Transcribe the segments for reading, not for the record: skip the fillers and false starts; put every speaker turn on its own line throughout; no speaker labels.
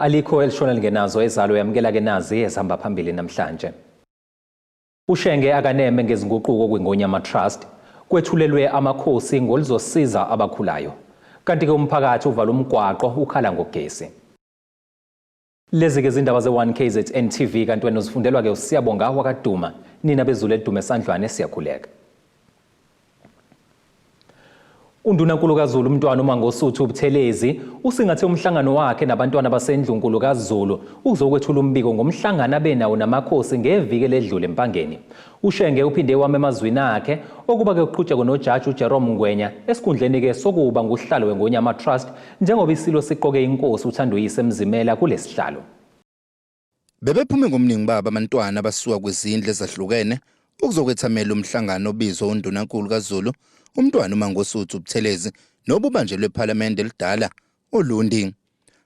Alikho elishona lingenazo ezalo yamukela ke nazi ezihamba phambili namhlanje. UShenge akaneme ngezinguquko kwiNgonyama Trust, kwethulelwe amakhosi ngoluzosiza abakhulayo. Kanti-ke umphakathi uvala umgwaqo ukhala ngogesi. Lezi-ke zindaba ze-1 KZN TV kanti wena uzifundelwa-ke uSiyabonga wakaDuma. Nina bezulu elidume esandlwane siyakhuleka. UNdunankulu kaZulu uMntwana uMangosuthu Buthelezi usingathe umhlangano wakhe nabantwana baseNdlunkulu kaZulu uzokwethula umbiko ngomhlangano abenawo namakhosi ngeviki eledlule eMpangeni. UShenge uphinde wama emazwini akhe okuba ke kuqhutshekwe nojaji uJerome Ngwenya esikhundleni ke sokuba ngusihlalo weNgonyama Trust njengoba iSilo siqoke inkosi uThandoyise Mzimela kulesihlalo.
Bebephume ngobuningi babo abantwana abasuka kwizindlu ezahlukene ukuzokwethamela umhlangano obizwe uNdunankulu kaZulu, uMntwana uMangosuthu Buthelezi, nobubanjelwe ePhalamende elidala oLundi.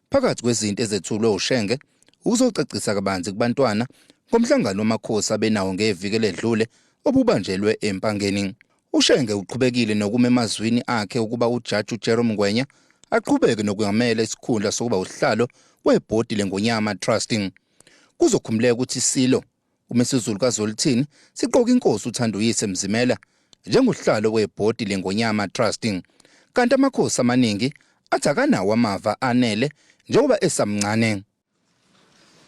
Phakathi kwezinto ezethulwe uShenge ukuzocacisa kabanzi kubantwana ngomhlangano wamakhosi abenawo ngeviki eledlule obubanjelwe eMpangeni. UShenge uqhubekile nokuma emazwini akhe ukuba uJaji uJerome Ngwenya aqhubeke nokwengamela isikhundla sokuba usihlalo webhodi leNgonyama Trust. Kuzokhumuleka ukuthi iSilo uMisuzulu kaZwelithini siqoke inkosi uThanduyise Mzimela njengosihlalo webhodi leNgonyama Trust. Kanti amakhosi amaningi athi akanawo amava anele njengoba esamncane.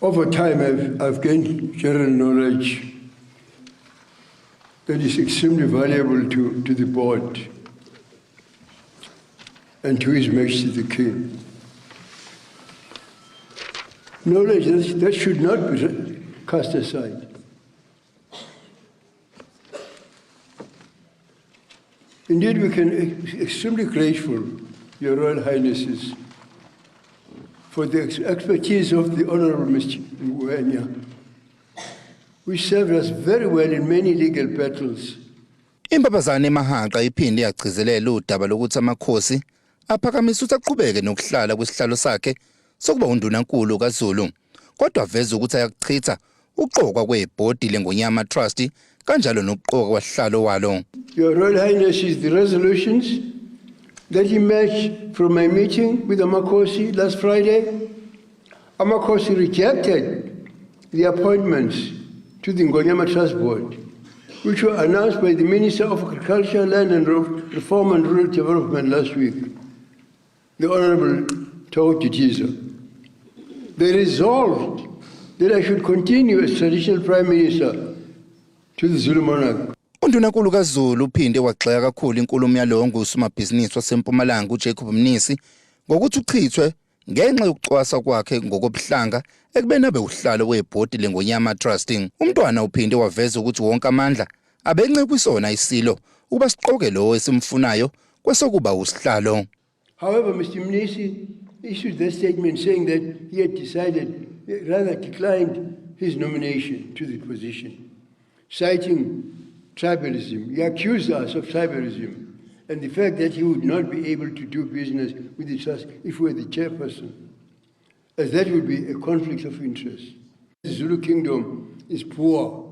Over time, I've gained general knowledge that is extremely valuable to the board and to His Majesty the King. Knowledge that should not be cast aside. Indeed, we can extremely grateful, Your Royal Highnesses, for the expertise of the Honorable Mr. Ngwenya, which served us very well in many legal battles.
Imbabazane emahaqa iphinde yagcizelela udaba lokuthi amakhosi aphakamisa ukuthi aqhubeke nokuhlala kwisihlalo sakhe sokuba undunankulu kaZulu kodwa aveza ukuthi ayakuchitha ukuqokwa kwebhodi leNgonyama Trust kanjalo nokuqokwa kwasihlalo walo.
Your Royal Highness is the resolutions that emerged from my meeting with Amakhosi last Friday. Amakhosi rejected the appointments to the Ngonyama Trust Board, which were announced by the Minister of Agriculture, Land and Reform and Rural Development last week, the Honorable Thoko Didiza. They resolved that I should continue as traditional Prime Minister to the Zulu monarch.
UNdunankulu kaZulu uphinde wagxeka kakhulu inkulumo yalowo ngusomabhizinisi waseMpumalanga uJacob Mnisi ngokuthi uchithwe ngenxa yokucwasa kwakhe ngokobuhlanga ekubeni abe uhlalo webhodi leNgonyama Trust. Umntwana uphinde waveza ukuthi wonke amandla abencike kwisona iSilo ukuba siqoke lowo esimfunayo kwesokuba usihlalo.
However, Mr. Mnisi issued that statement saying that he had decided, rather declined his nomination to the position, citing tribalism. He accused us of tribalism and the fact that he would not be able to do business with the trust if we were the chairperson, as that would be a conflict of interest. The Zulu kingdom is poor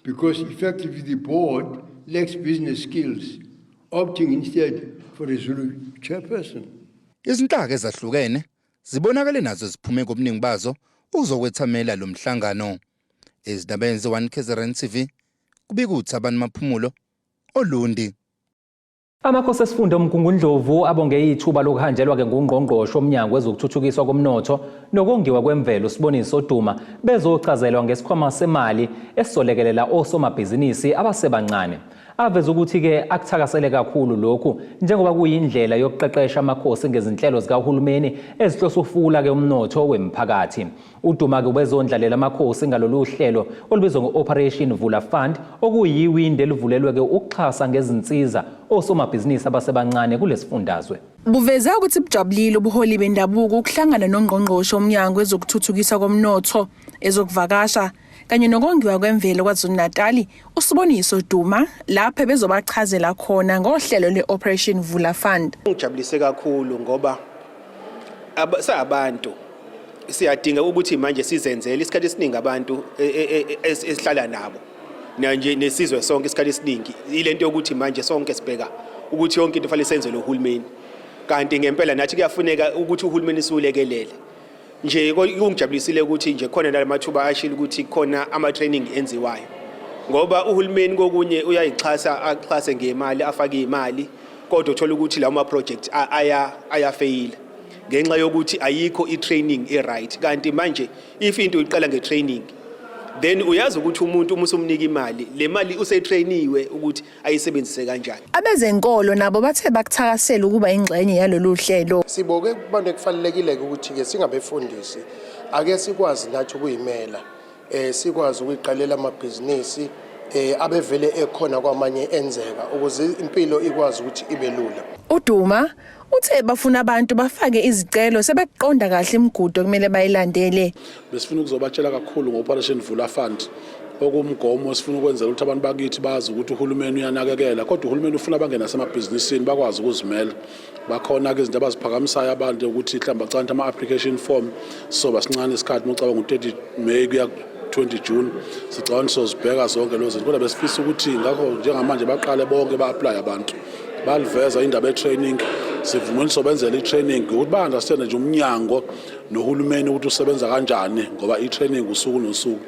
because effectively the board lacks business skills, opting instead for a Zulu chairperson.
Izinhlaka ezahlukene zibonakale nazo ziphume ngobuningi bazo ukuzokwethamela lo mhlangano. Ezindabeni ze-1 KZN TV kubika uThabani Maphumulo oLundi.
Amakhosi esifunda uMgungundlovu abonge ithuba lokuhanjelwa-ke ngungqongqoshe womnyango wezokuthuthukiswa komnotho nokongiwa kwemvelo uSiboniso Duma bezochazelwa ngesikhwama semali esizolekelela osomabhizinisi abasebancane. Aveze ukuthi-ke akuthakasele kakhulu lokhu njengoba kuyindlela yokuqeqesha amakhosi ngezinhlelo zikahulumeni ezihlose ukufukula-ke umnotho wemiphakathi. UDuma-ke ubezondlalela amakhosi ngalolu hlelo olubizwa nge-Operation Vula Fund okuyiwindi elivulelwe-ke ukuxhasa ngezinsiza osomabhizinisi abasebancane kulesifundazwe.
Buveze ukuthi bujabulile ubuholi bendabuko ukuhlangana noNgqongqoshe woMnyango wezokuThuthukiswa koMnotho, ezokuVakasha kanye noKongiwa kweMvelo KwaZulu-Natali, uSiboniso Duma, lapho ebezobachazela khona ngohlelo lwe-Operation Vula Fund.
Ngijabulise kakhulu ngoba sabantu siyadinga ukuthi manje sizenzele isikhathi esiningi abantu e, e, e, esihlala nabo nje nesizwe sonke isikhathi esiningi ilento yokuthi manje sonke sibheka ukuthi yonke into fanele senzelwe uhulumeni kanti ngempela nathi kuyafuneka ukuthi uhulumeni siwulekelele. Nje kungijabulisile ukuthi nje khona nalamathuba ashilo ukuthi khona ama-training enziwayo, ngoba uhulumeni kokunye uyayixhasa, axhase ngemali, afake imali, kodwa uthola ukuthi lawo ma-project ayafeyila ngenxa yokuthi ayikho i-training e-right. Kanti manje if into iqala nge-training, then uyazi ukuthi umuntu uma usumnika imali, le mali usetrainiwe ukuthi ayisebenzise kanjani.
Abezenkolo nabo bathe bakuthakasela ukuba ingxenye yalolu hlelo.
Siboke kubantu ekufanelekile ukuthi-ke singabefundisi ake sikwazi nathi ukuyimela, sikwazi ukuyiqalela amabhizinisi abevele ekhona kwamanye enzeka ukuze impilo ikwazi ukuthi ibe lula.
UDuma uthe bafuna abantu bafake izicelo sebekuqonda kahle imigudu okumele bayilandele.
Besifuna ukuzobatshela kakhulu ngo-Operation Vula Fund, okumgomo esifuna ukwenzela ukuthi abantu bakithi bazi ukuthi uhulumeni uyanakekela, kodwa uhulumeni ufuna bangene nasemabhizinisini bakwazi ukuzimela. Bakhona-ke izinto abaziphakamisayo abantu ukuthi mhlawumbe bacante ama-application form, sizoba sincane isikhathi uma ucabanga u-30 May kuya 20 June, sicabanga sizozibheka zonke lezo zinto, kodwa besifisa ukuthi ngakho njengamanje baqale bonke ba-apply. Abantu baliveza indaba ye-training, sivumela sobenzela i-training ukuthi ba-understand nje umnyango nohulumeni ukuthi usebenza kanjani, ngoba i-training usuku nosuku.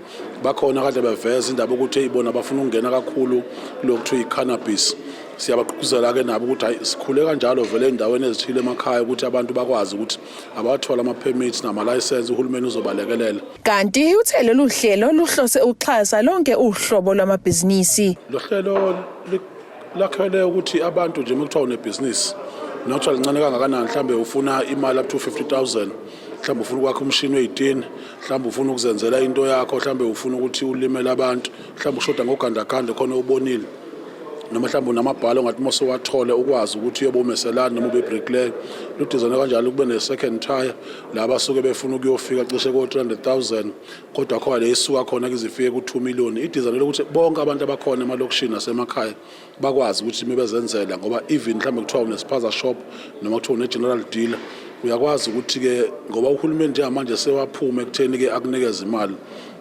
Bakhona kade beveza indaba ukuthi ibona bafuna ukungena kakhulu kulokhu kuthiwa i-cannabis. Siyabagqugquzela-ke nabo ukuthi hayi, sikhule kanjalo vele ey'ndaweni ezithile emakhaya ukuthi abantu bakwazi ukuthi abawathole ama-permits nama-license, uhulumeni uzobalekelela.
Kanti uthe lolu hlelo luhlose ukuxhasa lonke uhlobo lwamabhizinisi.
Lo hlelo lakhele ukuthi abantu nje uma kuthiwa unebhizinisi noma kuthiwa lincane kangakanani, mhlambe ufuna imali up to 50,000, mhlawumbe ufuna ukwakha umshini wey'tini, mhlawumbe ufuna ukuzenzela into yakho, mhlawumbe ufuna ukuthi ulimele abantu, mhlawumbe ushoda ngogandaganda khona ubonile, noma mhlawumbe unamabhala ongathi uma usuwathole ukwazi ukuthi uyobe umeselani noma ube bricklayer, ludizane kanjalo kube ne-second tier la basuke befuna ukuyofika cishe ko-300,000, kodwa khona le isuka khona kuzifike ku-2 million. Idizane lokuthi bonke abantu abakhona emalokishini nasemakhaya bakwazi ukuthi mebezenzela, ngoba even mhlawumbe kuthiwa une-spaza shop noma kuthiwa une-general dealer, uyakwazi ukuthi-ke ngoba uhulumeni njengamanje sewaphuma ekutheni-ke akunikeze imali,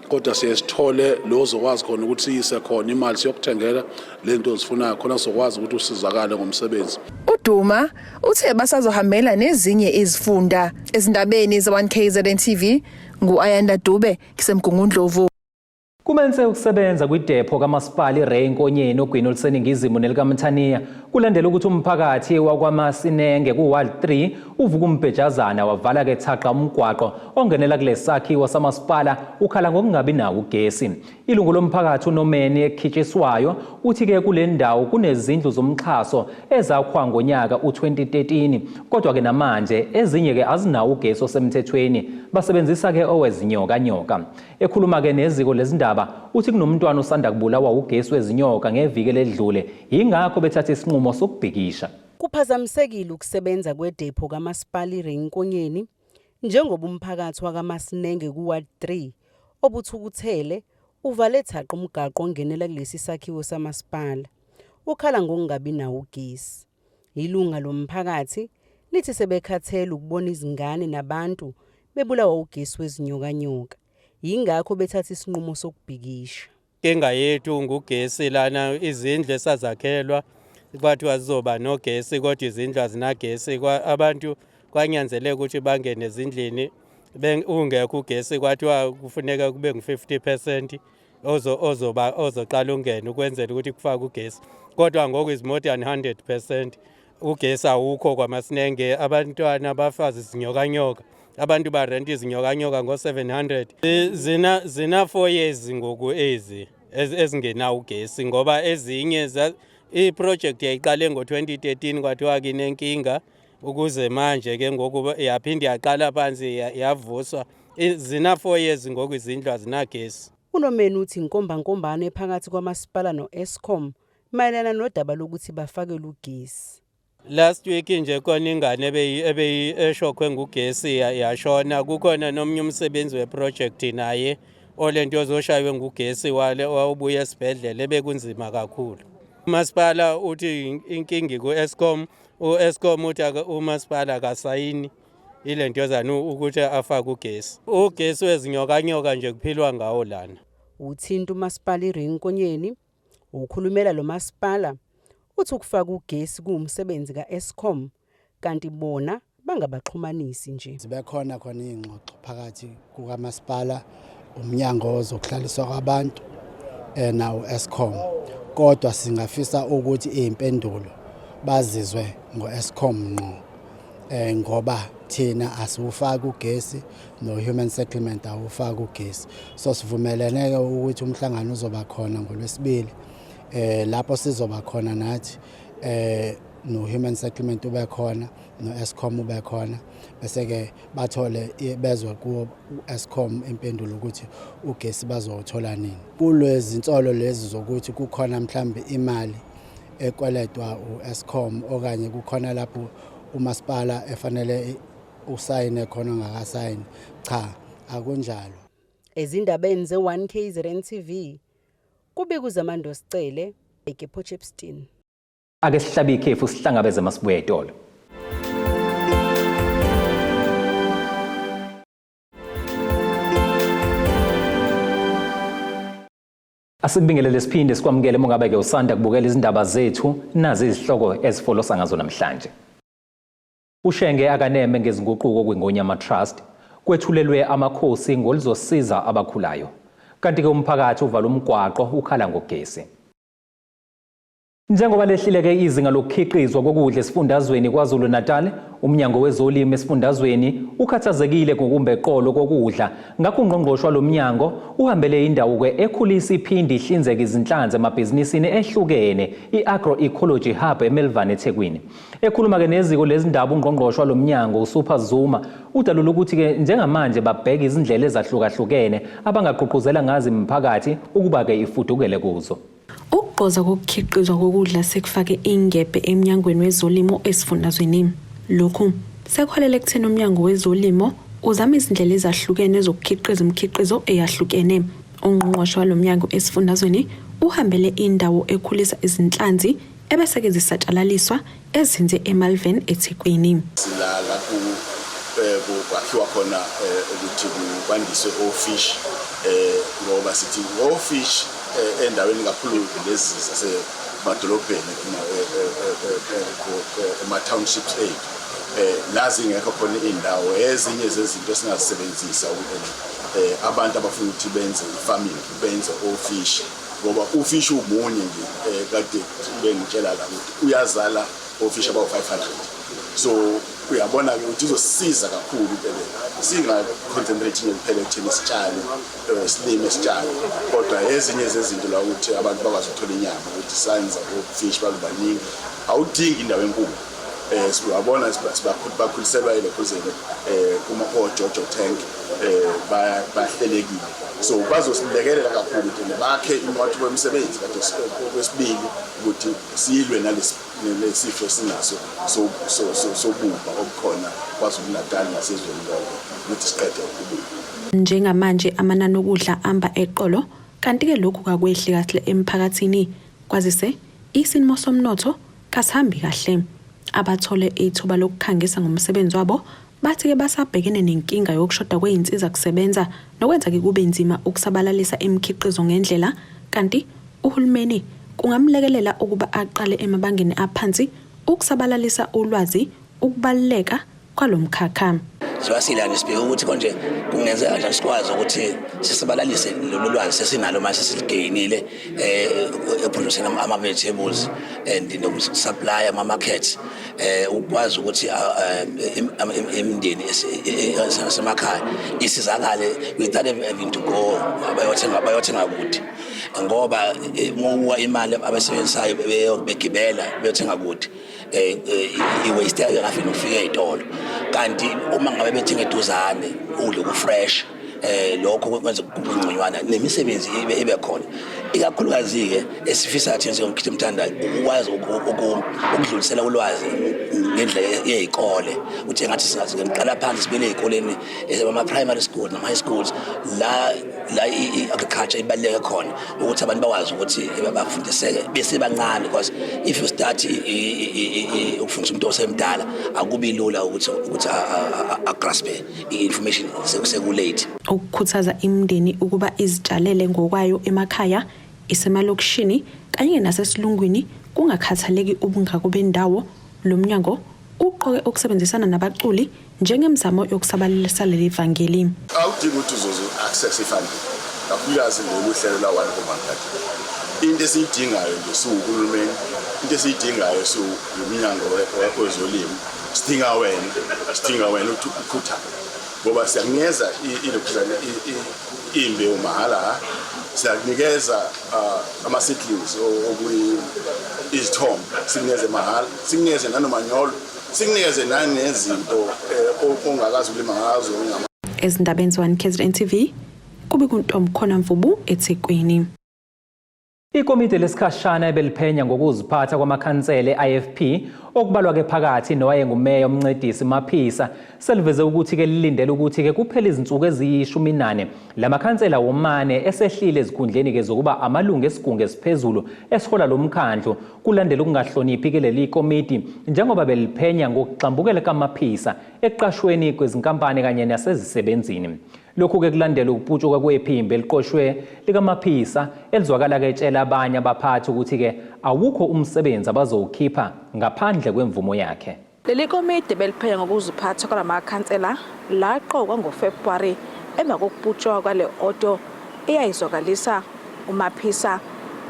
kodwa siye sithole lo ozokwazi khona ukuthi siyise khona imali siyokuthengela le nto ozifunayo khona, sizokwazi ukuthi usizakale ngomsebenzi.
UDuma uthe basazohambela nezinye izifunda. Ezindabeni ze-1 KZN TV, ngu-Ayanda Dube kuseMgungundlovu.
Kumense ukusebenza kwidepho kamasipala iRay Nkonyeni ogwini oluseningizimu nelikaMthaniya kulandela ukuthi umphakathi wakwaMasinenge ku-Ward 3 uvuka umbhejazana wavala ke thaqa umgwaqo ongenela kulesakhiwo samasipala ukhala ngokungabi nawo ugesi. Ilungu lomphakathi uNomeni ekhitshiswayo uthi-ke kule ndawo kunezindlu zomxhaso ezakhwa ngonyaka u-2013, kodwa-ke namanje ezinye-ke azinawo ugesi osemthethweni, basebenzisa-ke owezinyokanyoka. Ekhuluma-ke neziko lezindaba uthi kunomntwana osanda kubulawa ugesi wezinyoka ngeviki eledlule, yingakho bethatha isinqumo sokubhikisha.
Kuphazamisekile ukusebenza kwedepho kamasipala iRay Nkonyeni njengoba umphakathi wakaMasinenge ku-Ward 3 obuthukuthele uvale thaqa umgaqo ongenela kulesi sakhiwo samasipala ukhala ngokungabi nawo ugesi. Ilunga lomphakathi lithi sebekhathele ukubona izingane nabantu bebulawa ugesi wezinyokanyoka. Yingakho bethatha isinqumo sokubhikisha.
Inkinga yethu ngugesi lana. Izindlu esazakhelwa kwathiwa zizoba nogesi, kodwa izindlu azinagesi. Abantu kwanyanzeleka ukuthi bangene ezindlini ungekho ugesi. Kwathiwa kufuneka kube ngu-50% ozoba ozoqala ungene ukwenzela ukuthi kufake ugesi, kodwa ngoku is more than 100%, ugesi awukho kwaMasinenge. Abantwana bafazi izinyokanyoka, abantu barenta izinyokanyoka ngo-700. Zina 4 years ngoku ezi ezingenawo ugesi, ngoba ezinye i-project yayiqale ngo-2013, kwathiwa kinenkinga, ukuze manje ke ngoku yaphinde yaqala phansi, yavuswa. Zina 4 years ngoku izindlu azinagesi.
Unomeni uthi inkombankombane phakathi kwamasipala no-Eskom mayelana nodaba lokuthi bafakelwe ugesi.
Last week nje khona ingane ebeyi eshokhwe ngugesi yashona. Kukhona nomnye umsebenzi weproject naye olento ozoshaywe ngugesi wale wawubuya esibhedlela, ebekunzima kakhulu. Umasipala uthi inkinga ku-Eskom, u-Eskom uthi umasipala akasayini ile ntozana ukuthi afake ugesi. Ugesi wezinyokanyoka nje kuphilwa ngawo lana.
Uthinta umasipala iRay Nkonyeni, ukhulumela lo masipala uthi ukufaka ugesi kuwumsebenzi ka-Eskom kanti bona bangabaxhumanisi nje.
Zibekhona khona iy'ngxoxo phakathi kukamasipala, umnyango wezokuhlaliswa kwabantu nawo Eskom, kodwa singafisa ukuthi iy'mpendulo bazizwe ngo-Eskom ngqo, ngoba thina asiwufaki ugesi, no-human settlement awufaki ugesi. So sivumelene-ke ukuthi umhlangano uzoba khona ngolwesibili, lapho sizoba khona nathi, no-human settlement ube khona, no-Eskom ube khona, bese-ke bathole bezwe kuwo u-Eskom impendulo ukuthi ugesi bazowuthola nini. Kulezinsolo lezi zokuthi kukhona mhlambe imali ekweletwa u-Eskom okanye kukhona lapho umasipala efanele usayine khona ongakasayini, cha, akunjalo.
Ezindabeni ze-1 KZN TV, kubika uZamando Sicele, ePort Shepstone.
Ake sihlabe ikhefu, sihlangabeze masibuya etolo. Asikubingelele siphinde sikwamukele mongabe-ke usanda kubukela izindaba zethu, nazi izihloko ezifolosa ngazo namhlanje. Ushenge akaneme ngezinguquko kwiNgonyama Trust, kwethulelwe amakhosi ngoluzosiza abakhulayo. Kanti-ke umphakathi uvala umgwaqo ukhala ngogesi. Njengoba lehlile-ke izinga lokukhiqizwa kokudla esifundazweni KwaZulu-Natal, uMnyango weZolimo esifundazweni ukhathazekile ngokumbeqolo kokudla. Ngakho ungqongqoshe walo mnyango uhambele indawo-ke ekhulisa iphinde ihlinzeke izinhlanzi emabhizinisini ehlukene, i-Agroecology Hub eMelvane eThekwini. Ekhuluma-ke neziko lezindaba ungqongqoshe walo mnyango uSuper Zuma udalule ukuthi-ke njengamanje babheka izindlela ezahlukahlukene abangagqugquzela ngazo imiphakathi ukuba-ke ifudukele kuzo.
Ukugqoza kokukhiqizwa kokudla sekufake ingebhe emnyangweni wezolimo esifundazweni. Lokhu sekuholele ekutheni umnyango wezolimo uzame izindlela ezahlukene zokukhiqiza imikhiqizo eyahlukene. Ungqongqoshe walo mnyango esifundazweni uhambele indawo ekhulisa izinhlanzi ebeseke zisatshalaliswa ezinze eMalvern eThekwini.
Sila la kwakhiwa khona ukuthi kwandiswe ofish, ngoba sithi ofish endaweni kakhulu lezi zasemadolobheni, ema-townships ethu, la zingekho khona iy'ndawo. Ezinye zezinto esingazisebenzisa ukuthi abantu abafuna ukuthi benze i-farming benze ofish, ngoba ufish umunye nje, kade bengitshela la ukuthi uyazala ofish abawu-500. So uyabona-ke ukuthi izosisiza kakhulu into le, singa-concentrate nje kuphela ekutheni sitshale, silime, sitshale, kodwa ezinye zezinto la ukuthi abantu bakwazi ukuthola inyama, ukuthi senza ofish babe baningi. Awudingi indawo enkulu, siyabona bakhuliselwa elokhuzeni kuma ojojo tank, bahlelekile, so bazosilekelela kakhulu ukuthi bakhe amathuba emisebenzi. Kade okwesibili ukuthi silwe nalesi nesifo esinaso sobubha obukhona KwaZulu-Natal nasezweni lonke, ukuthi siqede ububha.
Njengamanje amanani okudla amba eqolo, kanti-ke lokhu kakwehli kahle emphakathini kwazise isimo somnotho kasihambi kahle. Abathole ithuba lokukhangisa ngomsebenzi wabo bathi-ke basabhekene nenkinga yokushoda kwey'nsiza kusebenza nokwenza-ke kube nzima ukusabalalisa imikhiqizo ngendlela, kanti uhulumeni kungamlekelela ukuba aqale emabangeni aphansi ukusabalalisa ulwazi ukubaluleka kwalo mkhakha.
Njengoba silana sibheke ukuthi konje kungenzeka kanjani sikwazi ukuthi sisabalalise lolu lwazi sesinalo manje sesiligeyinile eproducing ama-vegetables and nokusupply ama-markets, ukwazi ukuthi imindeni esemakhaya isizakale without having to go bayothenga kude, ngoba uma ubuka imali abasebenzisayo begibela beyothenga kude, i-waste yayo ingafini ukufika ey'tolo, kanti uma ngabe bethenga eduzane ukudla ku-fresh, lokho kwenza kube ngconywana nemisebenzi ibe khona. Ikakhulukazi-ke esifisa thina njengomkhithi emthandayo ukwazi ukudlulisela ulwazi ngendlela yey'kole, ukuthi engathi singaziqala phansi sibuyele ey'koleni, ama-primary schools nama-high schools, la i-agriculture ibaluleke khona, ukuthi abantu bakwazi ukuthi bafundiseke besebancane, because if you start ukufundisa umuntu osemdala akubi lula ukuthi agraspe i-information, sekulate.
Ukukhuthaza imindeni ukuba izitshalele ngokwayo emakhaya, isemalokishini kanye nasesilungwini, kungakhathaleki ubungako bendawo, lo mnyango Uqoke ukusebenzisana nabaculi njengemizamo yokusabalalisa leli vangeli.
Awudingi ukuthi uzoze access i-funding, kakhulukazi lolu hlelo la-One Home One Garden. Into esiyidingayo nje siwuhulumeni, into esiyidingayo siwumnyango wezolimo, sidinga wena, sidinga wena ukuthi ukhuthale, ngoba siyakunikeza ilokhuzana imbewu mahhala, siyakunikeza ama-seedlings okuyi izithombe, sikunikeze mahhala, sikunikeze nanomanyolo, sikunikeze nanezinto ongakazi ukulima ngazo.
Ezindabeni ze-1 KZN TV, kube kuNtomkhona Mvubu eThekwini.
Ikomidi lesikhashana ebeliphenya ngokuziphatha kwamakhansela e-IFP okubalwa-ke phakathi nowayengumeya uMncedisi Maphisa seliveze ukuthi-ke lilindele ukuthi-ke kuphele izinsuku eziyi-14 la makhansela womane esehlile ezikhundleni-ke zokuba amalungu esigungu esiphezulu esihola lo mkhandlu kulandela ukungahloniphi-ke leli komidi njengoba beliphenya ngokugxambukela kaMaphisa ekuqashweni kwezinkampani kanye nasezisebenzini. Lokhu-ke kulandela ukuputshuka kwephimbo eliqoshwe likaMaphisa elizwakala-ke etshela abanye abaphathi ukuthi-ke awukho umsebenzi abazowukhipha ngaphandle kwemvumo yakhe.
Leli komidi beliphenya ngokuziphatha kwalamakhansela laqokwa ngoFebruwari emva kokuputshwa kwale audio eyayizwakalisa uMaphisa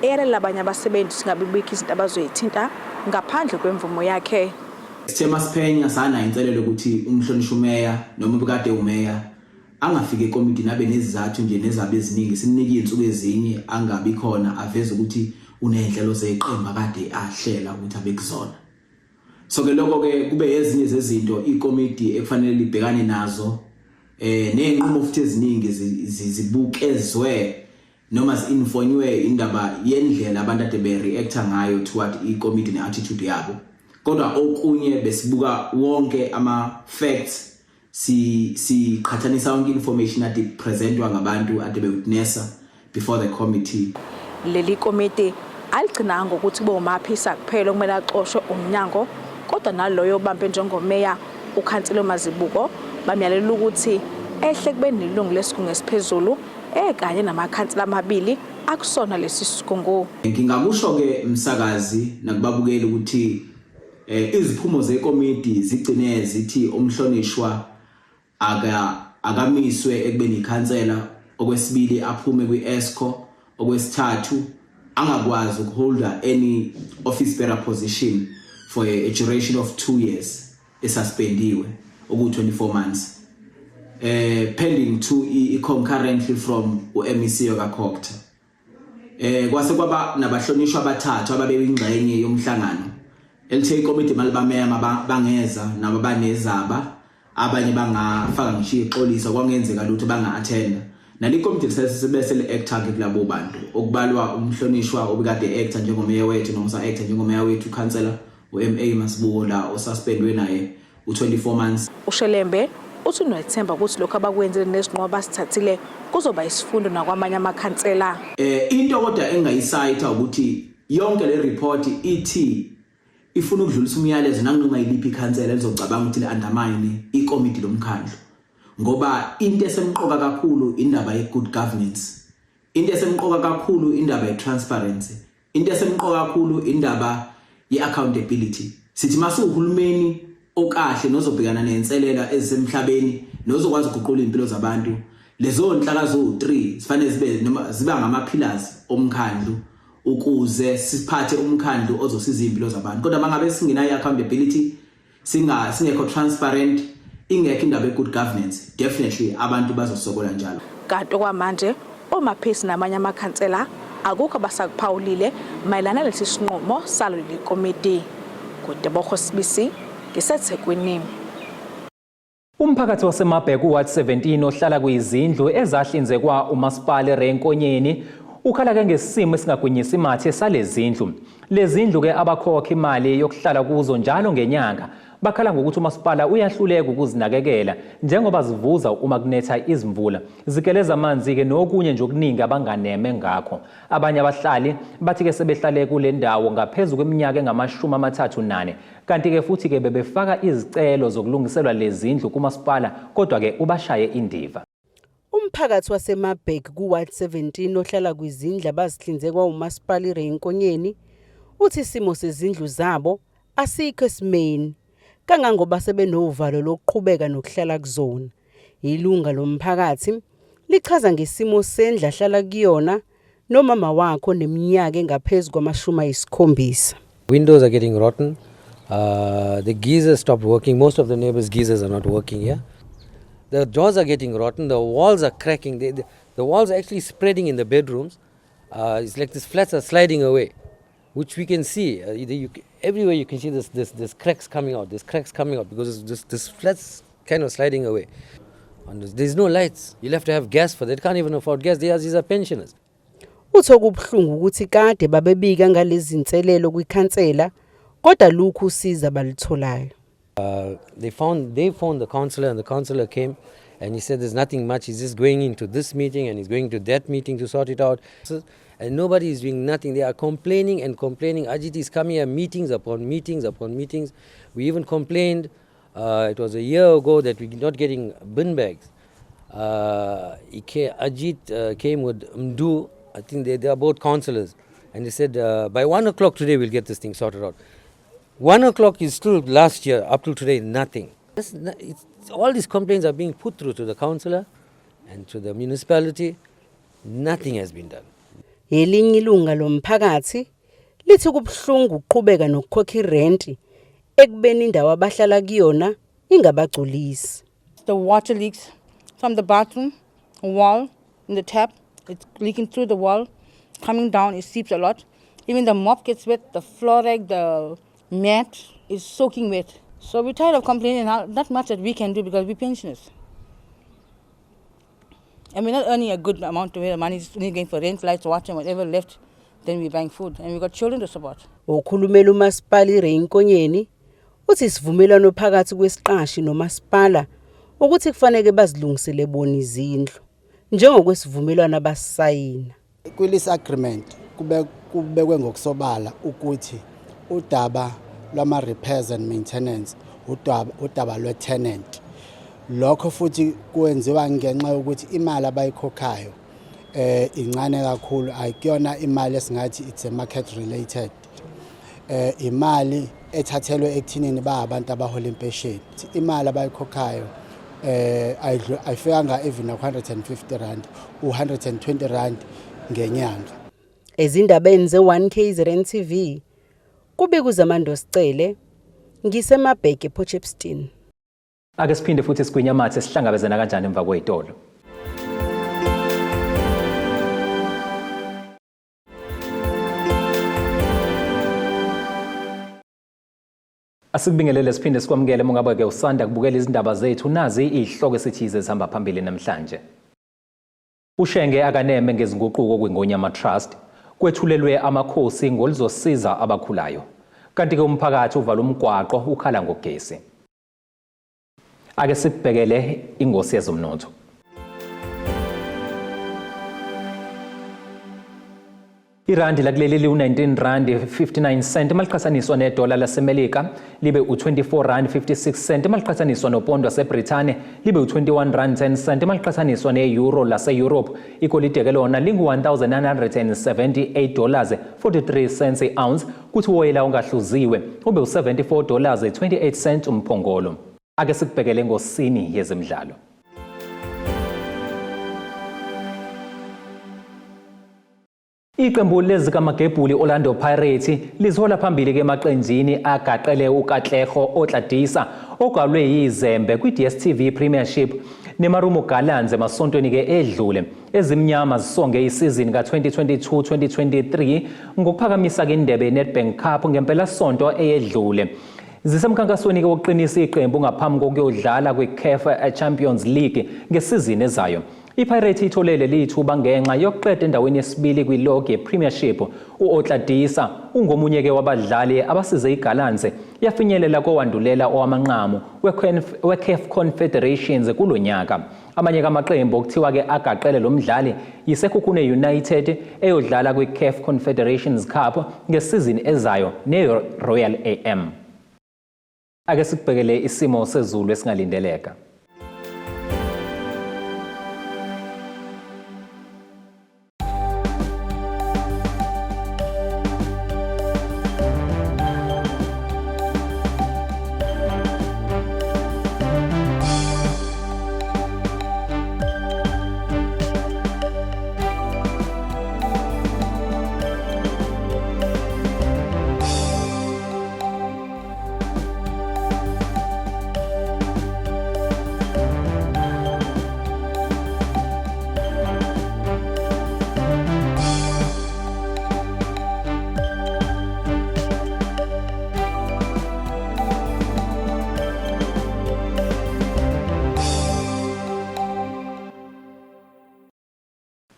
eyalela abanye abasebenzi singabibikho izinto abazoyithinta ngaphandle kwemvumo yakhe.
Sithe masiphenya sanayo inselelo ukuthi umhlonishwa umeya noma ubukade umeya angafiki ekomidini abe nezizathu nje nezabe eziningi, simnike izinsuku ezinye angabi khona, aveze ukuthi uney'nhlelo zeqembu akade ahlela ukuthi abe kuzona. So ke lokho ke kube ezinye zezinto ikomidi ekufanele libhekane nazo, nezinqumo futhi eziningi zibukezwe noma zi-informwe indaba yendlela abantu ade be-reacta ngayo toward ikomidi ne-attitude yabo. Kodwa okunye besibuka wonke ama-facts, siqhathanisa yonke information ade presentwa ngabantu ade bewitnessa before the committee.
Leli komiti aligcinanga ngokuthi kube uMaphisa kuphela okumele axoshwe umnyango, kodwa naloyo obambe njengomeya ukhansela Mazibuko bamyalela ukuthi ehle kube nelungu lesigungu esiphezulu ekanye namakhansela amabili akusona lesi sigungu.
Ngingakusho ke msakazi nakubabukeli ukuthi iziphumo zekomidi zigcine zithi umhlonishwa akamiswe ekubeni ikhansela, okwesibili aphume kwi-EXCO, okwesithathu angakwazi ukuholda any office bearer position for a duration of 2 years esuspendiwe, oku-24 months, pending to i-concurrently from u-MEC kaCogta. Kwase kwaba nabahlonishwa abathathu ababeyingxenye yomhlangano elithe ikomidi malibamema bangeza nabo banezaba, abanye bangafaka ngisho ixolisa kwangenzeka lutho banga-attenda. Nali komidi bese le-acta ke kulabo bantu okubalwa umhlonishwa obekade acta njengomeya wethu noma usa-acta njengomeya wethu ukhansela u-MA Masibuko la osuspendwe naye u-24 months.
UShelembe uthi unethemba ukuthi lokhu abakwenzile nesinqumo abasithathile kuzoba isifundo nakwamanye amakhansela.
Into kodwa engayisayitha ukuthi yonke le report ithi ifuna ukudlulisa umyalezo nanoma yiliphi ikhansela elizocabanga ukuthi li-undermine ikomidi lomkhandlu, ngoba into esemqoka kakhulu indaba ye-good governance, into esemqoka kakhulu indaba ye-transparency, into esemqoka kakhulu indaba ye-accountability. Sithi masiwuhulumeni okahle nozobhekana nenselela ezisemhlabeni nozokwazi ukuguqula impilo zabantu, lezo nhlaka zo-3 zifanele zibe noma ziba ngama-pillars omkhandlu ukuze siphathe umkhandlu ozosiza impilo zabantu. Kodwa mangabe singenayo i-accountability, singekho transparent, ingekho indaba ye-good governance, definitely abantu bazosokola njalo.
Kanti okwamanje oMaphisi namanye amakhansela akukho abasakuphawulile mayelana nalesi sinqumo salo leli komiti. Kudeboho Sibisi, ngiseThekwini.
Umphakathi waseMabhek uWard 17 ohlala kwizindlu ezahlinzekwa umasipala eRay Nkonyeni ukhala ke ngesimo esingagwinyisi mathe salezindlu. Lezindlu ke abakhokha imali yokuhlala kuzo njalo ngenyanga bakhala ngokuthi umasipala uyahluleka ukuzinakekela njengoba zivuza uma kunetha izimvula. Zigeleza amanzi ke nokunye nje okuningi abanganeme ngakho. Abanye abahlali bathi ke sebehlale kule ndawo ngaphezu kweminyaka engama-34, kanti ke futhi ke bebefaka izicelo zokulungiselwa lezindlu kumasipala, kodwa ke ubashaye indiva.
Umphakathi waseMabhek ku-Ward 17 ohlala kwizindlu abazihlinzekwa umasipala iRay Nkonyeni uthi isimo sezindlu zabo asikho esimeni. kangangoba sebenovalo lokuqhubeka nokuhlala kuzona. Ilunga lomphakathi lichaza ngesimo sendlu ahlala kuyona nomama wakhe oneminyaka engaphezu kwama-70.
Windows are getting rotten. The geysers stopped working. Most of the neighbors' geysers are not working here. The doors are getting rotten. The walls are cracking. The walls are actually spreading in the bedrooms. It's like these flats are sliding away, which we can see. Everywhere you can see this cracks coming out. This cracks coming out because this flats kind of sliding away. And there's no lights. You'll have to have gas for that. They can't even afford gas. These are pensioners.
Uthi okubuhlungu ukuthi kade babebika ngalezi zinselelo kwikhansela kodwa lukho usizo abalutholayo.
They phoned the councillor, and the councillor came and he said there's nothing much. He's just going into this meeting and he's going to that meeting to sort it out. And nobody is doing nothing. They are complaining and complaining. Ajit is coming here, meetings upon meetings upon meetings. We even complained, it was a year ago, that we're not getting bin bags. Ajit came with Mdu. I think they are both councillors. And they said, by 1 o'clock today we'll get this thing sorted out. 1 o'clock is still last year, up till today, nothing. All these complaints are being put through to the councillor and to the municipality. Nothing has been done.
Elinye ilunga lomphakathi lithi kubuhlungu ukuqhubeka nokukhokha irenti ekubeni indawo abahlala kuyona ingabagculisi.
The water leaks from the bathroom wall in the tap. It's leaking through the wall, coming down, it seeps a lot. Even the mop gets wet, the floor rag, the mat is soaking wet. So we're tired of complaining. Not much that we can do because we're pensioners. And we're not earning a good amount of money. It's only going for rent, lights, water, and whatever left, then we're buying food. And we've got children to support.
Okhulumela umasipala iRay Nkonyeni uthi isivumelwano phakathi kwesiqashi nomasipala ukuthi kufanele bazilungisele bona izindlu njengokwesivumelwano abasayina.
Kwi-lease agreement kubekwe ngokusobala ukuthi udaba lwama repairs and maintenance udaba lwe-tenant. Lokho futhi kwenziwa ngenxa yokuthi imali abayikhokhayo incane kakhulu, ayikuyona imali esingathi it's a market related. Imali ethathelwe ekuthinini ba abantu abahola impesheni. Imali abayikhokhayo ayifikanga even 150 rand, u120 rand ngenyanga.
Ezindabeni ze-1KZN TV kubika uZamando Sicele, ngiseMabheke ePort.
Ake siphinde futhi sigwinye amathe sihlangabezana kanjani emva kwezitolo. Asikubingelele siphinde sikwamukele mungabe ke usanda kubukela izindaba zethu. Nazi izihloko esithize ezihamba phambili namhlanje. Ushenge akaneme ngezinguquko kwiNgonyama Trust, kwethulelwe amakhosi ngolizosiza abakhulayo. Kanti ke umphakathi uvala umgwaqo ukhala ngogesi. Ake sibhekele ingosi yezomnotho. Irandi lakuleli liwu-19 rand 59 cent maliqhathaniswa nedola laseMelika, libe u-24 rand 56 cent maliqhathaniswa nopondo waseBrithani, libe u-21 rand 10 cent maliqhathaniswa ne-euro lase-Europe. Igolide ke lona lingu-1978 dollars 43 cents i-ounce, kuthi uwoyela ongahluziwe ube u-74 dollars 28 cent umphongolo. Ake sikubhekele ngosini yezemidlalo. Iqembu lezikamagebhuli Orlando Pirates lizihola phambili ke emaqenjini agaqele uKatlego Otladisa ogalwe yizembe kwi-DStv Premiership neMarumo Gallants emasontweni ke edlule. Ezimnyama zisonge isizini ka-2022-2023 ngokuphakamisa ke indebe yeNedbank Cup ngempelasonto eyedlule. Zisemkhankasweni ke wokuqinisa iqembu ngaphambi kokuyodlala kwi-CAF Champions League ngesizini ezayo. IPirates itholele lithuba ngenxa yokuqeda endaweni yesibili kwi-log ye-Premiership. U-Otladisa ungomunye ke wabadlali abasize iGallants yafinyelela kowandulela owamanqamu we-CAF Confederations kulo nyaka. Amanye kamaqembu okuthiwa ke agaqele lo mdlali yiSekhukhune United eyodlala kwi-CAF Confederations Cup ngesizini ezayo ne-Royal AM. Ake sikubhekele isimo sezulu esingalindeleka.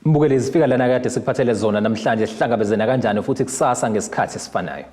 Mbukeli, zifika lana kade sikuphathele zona namhlanje. Sihlangabezena kanjani futhi kusasa ngesikhathi esifanayo.